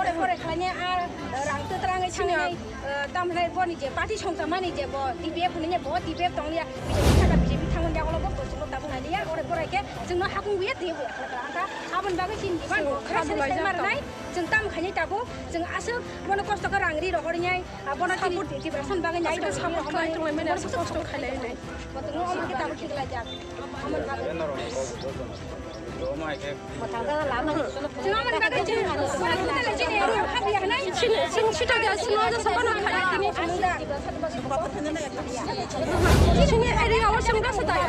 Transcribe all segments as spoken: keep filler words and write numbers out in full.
Ore ore khlaiya, ah, rang twtwrangwi thangwi, ah, tamhinai boni je party songcha mani je bo T P F hinwi bo T P F tongya, B J P thangwi thangwi yago bo bo chwngno tabuk nai liya, ore ore khe chwngno hakung buya twi buya khlai kha. Angkha aboni bagwi chini demand bo khra sari sai mar nai, chwng tam khainai tabuk, chwng aswk bono kosto khe rang ri rohor nai, ah, bono chini Tiprasa ni bagwi nai tabuk. Aswk support khlai tonglaimani, aswk kosto khailai nai. Bo chwngno omo khe tabuk khiklai jak. Omo bagwi. Chini, chini sita ga sino ga sabana kaya kini. Chini area o sino ga sata. Ha?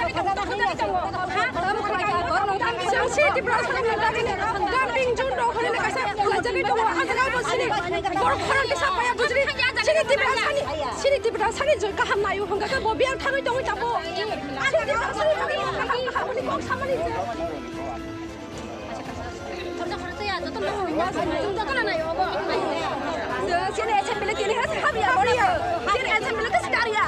Chini si Tiprasa ni lagi ni. Dumping zone do khani na kasa. Lajani do ajaga bo chini. Bor khorang kisa paya bujri. Chini Tiprasa ni. Chini Tiprasa ni joi kaham nayo hongga ka bo biar thangwi tongwi tabo. Chini Tiprasa ni lagi ni kaham kaham ni kok samani. Sini S M P le kini has habia, habia. Sini S M P le kas daria.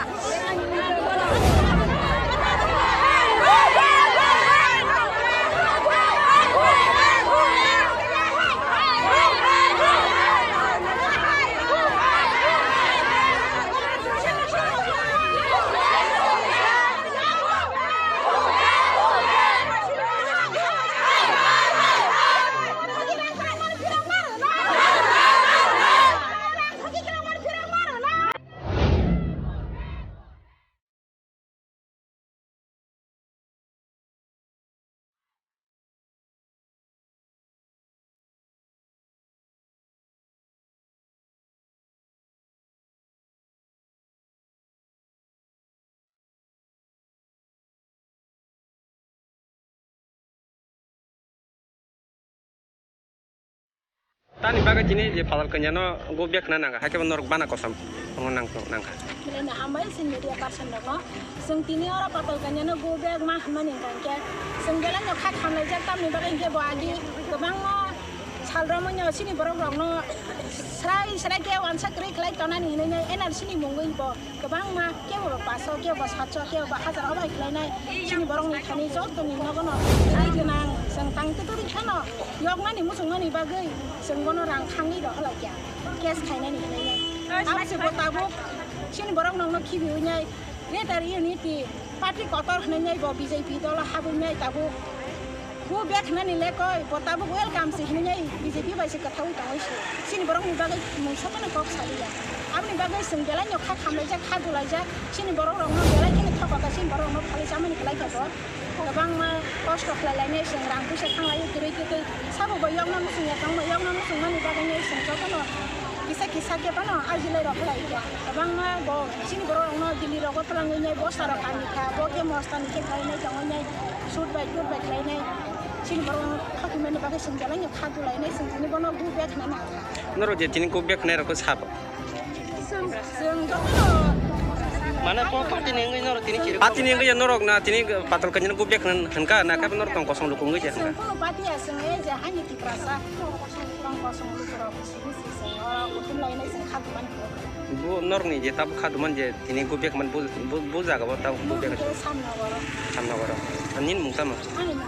Tani bagwi tini je Patal Kanya no go back na nangkha, haikhe bo norok bana kosom tongo nang, nangkha. Belai no hambai chini media person rok no. Chwng tini oro Patal Kanya no go back ma hwnmani hwnkha khe chwng belai no kha khamlaijak, tamni bagwi hwnkhe bo agi kwbangma sal romwi no chini borok rok no srai srai khe wansa kwrwi khlai tonani hinwi no N R C ni mungwi bo. Kwbangma kebo ba paso, kebo ba sacho, kebo ba hazar obai khlainai. Chini borokni thani jotoni nogono ri gwnang, chwng tang twtwrwi phano yoknani muchungmani bagwi chwng bono rang thangwi rohor lai kha, case khainani hinwi. Aboni bo tabuk chini borok nokno khibiwi nai, Greater Unity Party kotor hinwi nai bo B J P dolo habwi nai tabuk. Go back hwnani lekoi, bo tabuk welcome se hinwi B J P bai se kwthaui tongwi se. Chini borokni bagwi mungsa phano kok saliya. Aboni bagwi chwng belai no kha khamlaijak, kha dulaijak. Chini borok rokno belai kheno thokota, chini borok rokno phalwi chamani kwlai kha bo. Kwbangma kosto khlai lainai chwng rang puisa thanglai kwrwi kwtwi. Sabo bo yokna muchungya tongma, yokna muchungmani bagwi no chwng jotono kisa kisa khe phano ajilai rok khlai kha. Kwbangma bo chini borok rokno Delhi rogo twlangwi nai bosta rok kani kha, bo khe mosta ni khe khlainai tongwi nai. Shoot bai, shoot bai khlainai. Chini borok no thokimani bagwi chwng belai no kha dulainai, chwng tini bono go back hwnwi nangkha. Norok je tini go back hwnwi rokho sabo. Chwng, chwng jotono. Mane bo party ni wngwi norok tini chiri. Party ni wngwi norok na tini Patal Kanya no go back hwn-, hwnkha, na khe norok tong kosong luku wngwi je hwnkha. Chwng kono party ya, chwng e je hani Tiprasa. Tong kosong luku rok. Bo norokni je tabuk kha duman je tini go back man bo, bo, bo jaga bo tabuk go back. Samnogoro. Samnogoro. Nini mung tamo? Ani mung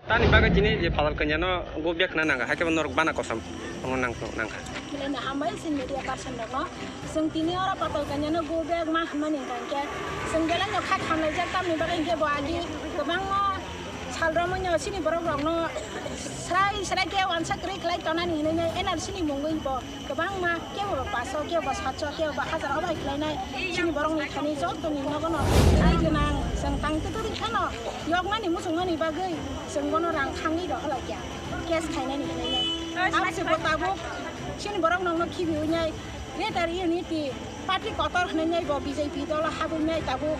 Tani bagwi tini je Patal Kanya no go back na nangkha, hai khe bo norok bana kosom tongo nang-, nangkha. Belai no hambai chini media person rok no. Chwng tini oro Patal Kanya no go back ma hwnmani hwnkha khe chwng belai no kha khamlaijak, tamni bagwi hwnkhe bo agi kwbangma sal romwi no chini borok rok no srai srai khe wansa kwrwi khlai tonani hinwi no N R C ni mungwi bo kwbangma, kebo ba paso, kebo ba sacho, kebo ba hajar obai khlainai. Chini borokni thani jotoni nogono ai gwnang, chwng tang twtwrwi phano yoknani muchungmani bagwi chwng bono rang thangwi rw khlaikha, case khainani hinwi nai. Abo se bo tabuk chini borok nokno khibiwi nai, Greater Unity Party kotor hinwi nai bo B J P dolo habwi nai tabuk.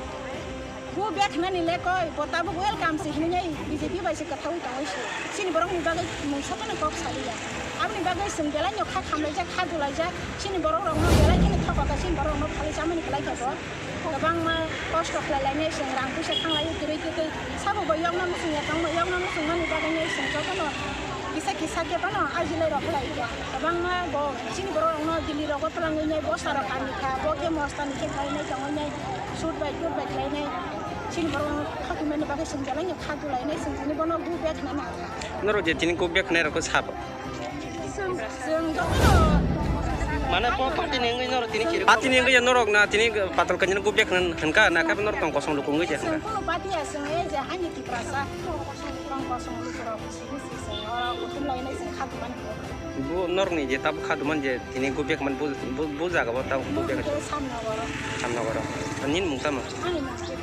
Go back hwnani le koi, bo tabuk welcome se hinwi nai B J P bai se kwthaui tongwi se. Chini borokni bagwi mungsa phano kok saliya. Aboni bagwi chwng belai no kha khamlaijak, kha dulaijak. Chini borok rokno belai kheno thokaka, chini borok rokno phalwi chamani kwlai kha bo. Kwbangma kosto khlai lainai chwng rang puisa thanglaiwi kwrwi kwtwi. Sabo bo yokna muchungya tongma, yokna muchungmani bagwi nai chwng jotono kisa kisa khe phano ajilai rok khlai kha. Kwbangma bo chini borok rokno Delhi rogo twlangwi nai bosta rok kani kha, bo khe mosta ni khe khainai tongwi nai. Shoot bai, shoot bai khlainai. Chini borok no khakimani bagwi chwng belai no kha dulainai, chwng tini bono go back hwnna nangkha. Norok je tini go back hwnai rokno sabo. Chwng, chwng joto Mane bo party ni wngwi norok tini kiri. Party ni wngwi norok na tini Patal Kanya no go back hwn-, hwnka na khe norok tong kosong luku wngwi je hwnka. Chwng kuno party ya, chwng ei je ani Tiprasa. Tong kosong luku rok sini si chwng oro kuthum lainai chwng kha dumani. Bo norokni je tabuk kha duman je tini go back man bo, bo, bo jaga bo tabuk go back. Bo samno goro. Samno goro. Nini mung tamo? Ani mung tamo.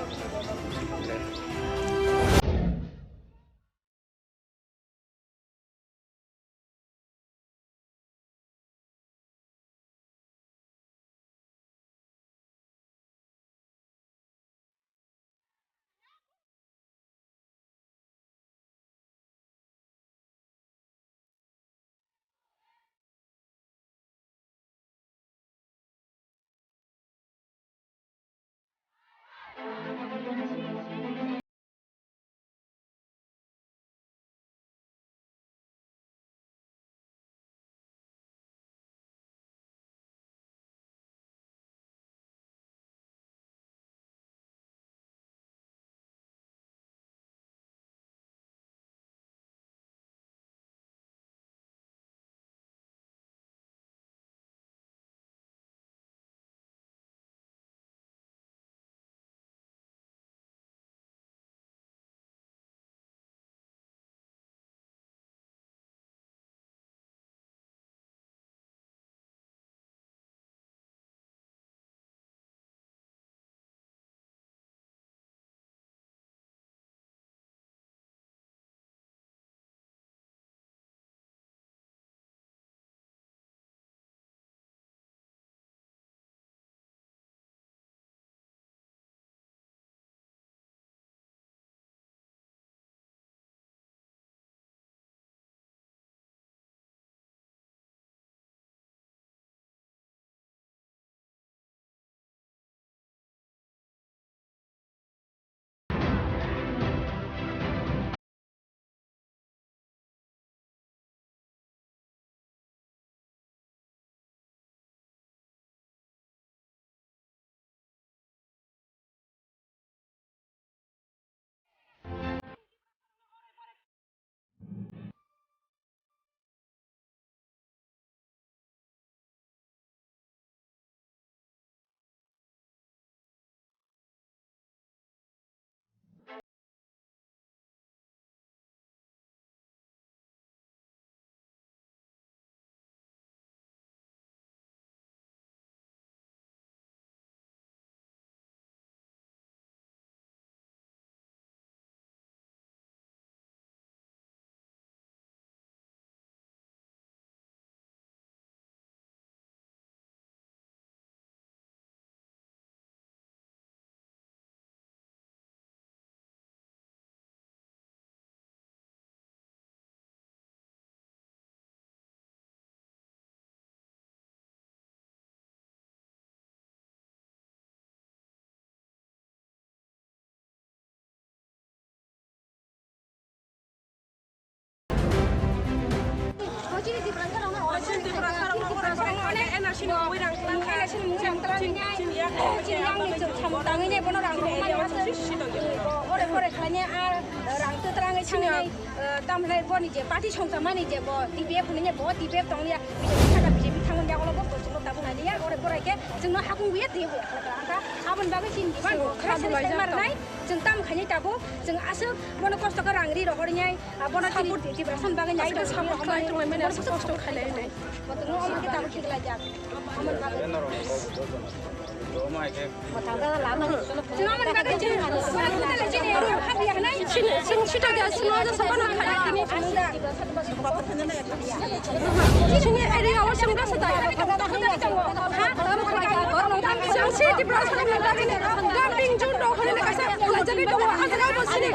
Twrangwi thangwi nai, eh, tamo hinai boni je party songcha mani je bo T P F hinwi bo T P F tongya, B J P thangya, B J P thangmani yagulo bo bo chwngno tabuk nailiya, ore borai khe chwngno hakung buya twi buya khlai kha. Angkha aboni bagwi chini demand bo khoroksa ni sai mar nai, chwng tamo khainai tabuk, chwng aswk bono kosto khe rang ri rohor nai, ah, bono chini Tiprasa ni bagwi nai tabuk. Kosto khailai nai. Bo chwngno omo khe tabuk khiklai jak. Aboni bagwi. Chini area o chwng rasa dai. Chini Tiprasa ni bagwi ni dumping zone rok hwnwi kaisa khwlaijagwi tongo. A jaga bo chini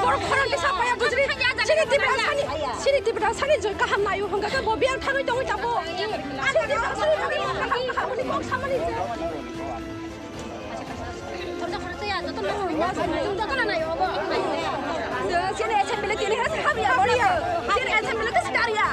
borok khorang kisa paya bujri. Chini Tiprasa ni, chini Tiprasa ni joi kaham naio hwnkha khe bo biyang thangwi tongwi tabuk. Chini Tiprasa ni bagwi kaham kaham hwnwi kok samani je. Sini assembly tini hai sabi ya, bori ya. Sini assembly tu sekarang ya.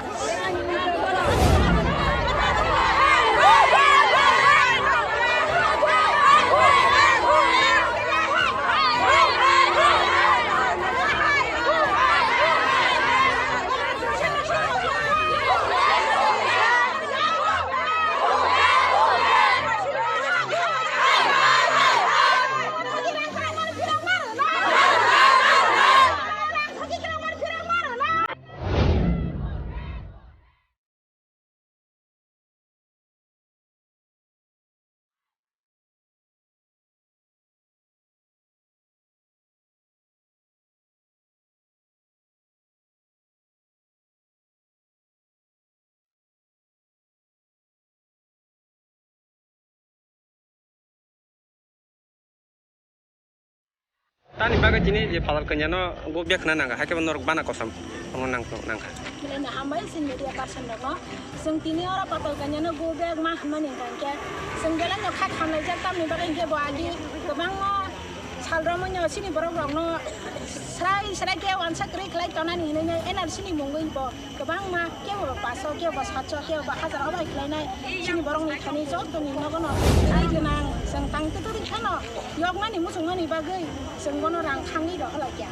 Tani bagwi tini je phatar kanya no go back khna nangkha, haikhe bo norok bana kosom omo nang nangkha. Belai no hambai chini media person rok no. Chwng tini oro phatar kanya no go back ma hwnmani hwnkha hwnkhe chwng belai no kha khamlaijak, tamni bagwi hwnkhe bo agi kwbangma sal romwi no chini borok rok no srai srai khe wansa kwrwi khlai tonani hinwi no N R C ni mungwi bo. Kwbangma kebo paso, kebo sacho, kebo hajar obai khlainai. Chini borokni thani jotoni nogono ri gwnang, chwng tang twi twi phano yoknani muchungmani bagwi chwng bono rang thangwi rw khlai kha,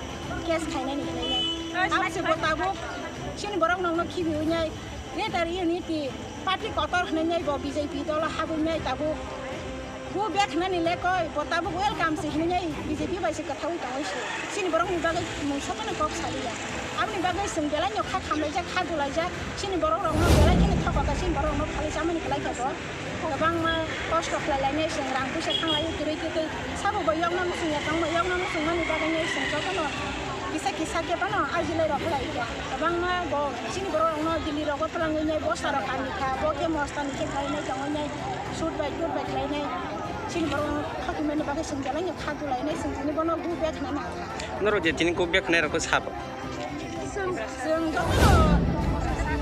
case khainani hinwi. Abo se bo tabuk chini borok nokno khibiwi nai Greater Unity Party kotor hinwi nai bo B J P dolo habwi nai tabuk. Go back hwnani le koi, bo tabuk welcome se hinwi nai B J P bai se kwthaui tongwi se. Chini borokni bagwi mungsa phano kok saliya. Aboni bagwi chwng belai no kha khamlaijak, kha dulaijak. Chini borok rokno belai kheno thokok kha, chini borok rokno phalwi chamani kwlai kha bo. Kwbangma kosto khlai lainai chwng rang puisa thanglaiwi kwrwi kwtwi. Sabo bo yokna muchungya tongma, yokna muchungmani bagwi nai chwng jotono kisa kisa khe phano ajilai rok khlai kha. Kwbangma bo chini borok rokno Delhi rogo twlangwi nai bosta rok kani kha, bo khe mosta ni khe khlai nai tongwi nai. Shoot bai, shoot bai khlainai. Chini borok thokimani bagwi chwng belai no kha dulainai, chwng tini bono go back hwnna nang kha. Norok je tini go back hwnai rokno sabo. Chwng, chwng jotono.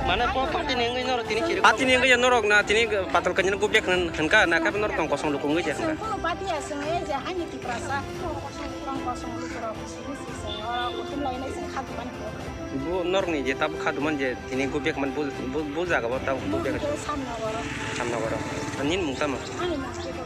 Mane bo party ni wngwi norok tini chiri. Party ni wngwi norok na tini patal kanya go back hwn-, hwnka na khe norok tong kosong luku wngwi je hwnka. Chwng kuno party ya, chwng ei je haini Tiprasa. Tong kosong luku rok. Oro kuthum lainai chwng kha dumani khe. Bo norokni je tabuk kha dumani je tini go back man bo, bo, bo jaga bo tabuk go back. Bo samna oro. Samna oro. Nini mung tamo? Ani mung khe to.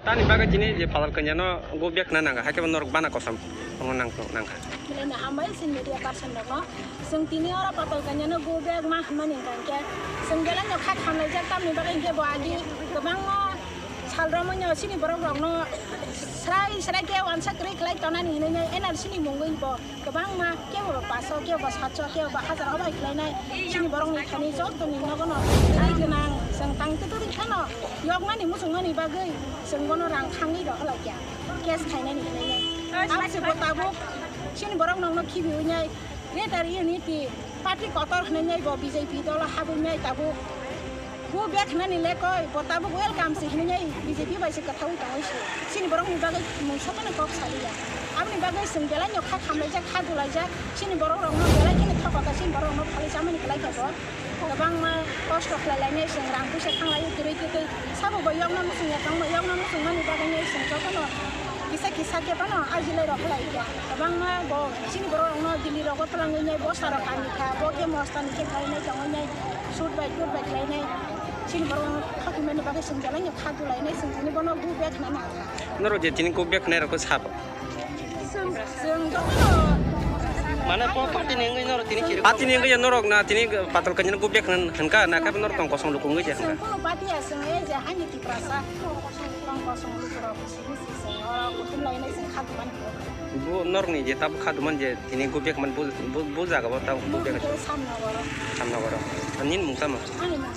Tani bagwi tini je Patal Kanya no go back na nangkha, hai khe bo norok bana kosom tongo nang-, nangkha. Belai no hambai chini media person rok no. Chwng tini oro Patal Kanya no go back ma hwnmani hwnkha khe chwng belai no kha khamlaijak, tamni bagwi hwnkhe bo agi kwbangma sal romwi no chini borok rok no srai srai khe wansa kwrwi khlai tonani hinwi no N R C ni mungwi bo kwbangma, kebo ba paso, kebo ba satso, kebo ba hazar obai khlainai. Chini borokni thani jotoni nogono tei gwnang chwng tang twtwtwi phano yoknani muchungmani bagwi chwng bono rang thangwi rw khlaikha, case khainani hinwi nai. Abo se bo tabuk chini borok nokno khibiwi nai, Greater Unity Party kotor hinwi nai bo B J P dolo habwi nai tabuk. Go back hwnani le koi, bo tabuk welcome se hinwi nai B J P bai se kwthaui tongwi se. Chini borokni bagwi mungsa phano kok saliya. Aboni bagwi chwng belai no kha khamlaijak, kha dulaijak. Chini borok rokno belai kheno thokaka, chini borok rokno phalwi chamani kwlai kha bo. Kwbangma kosto khlai lainai chwng rang puisa thang lai kwrwi kwtwi. Sabo bo yokna muchung ya tongma, yokna muchungmani bagwi nai chwng jotono kisa kisa khe phano ajilai rok khlai kha. Kwbangma bo chini borok rokno Delhi rogo twlangwi nai bosta rok kani kha, bo khe mosta ni khe khlai nai tongwi nai. Shoot bai, shoot bai khlainai. Chini borok no khakimani bagwi chwng belai no kha dulainai, chwng tini bono go back hwnwi nangkha. Norok je tini go back hwnwi rokno sabo. Chwng, chwng jotono Mane po party ni wngwi norok tini chiri. Party ni wngwi norok na tini Patal Kanya no go back hwn-, hwnkha, na khe norok tong kosong luku wngwi je chwng hwnkha. Kuno party ya, chwng ei je haini Tiprasa. Tong kosong luku rok simi si chwng oro kuthum lainai chwng kha dumani. Bo norok ni je tabuk kha duman je tini go back man bo, bo, bo jaga bo tabuk go back. Bo samna oro. Samna oro. Nini mung tamo? Ani mung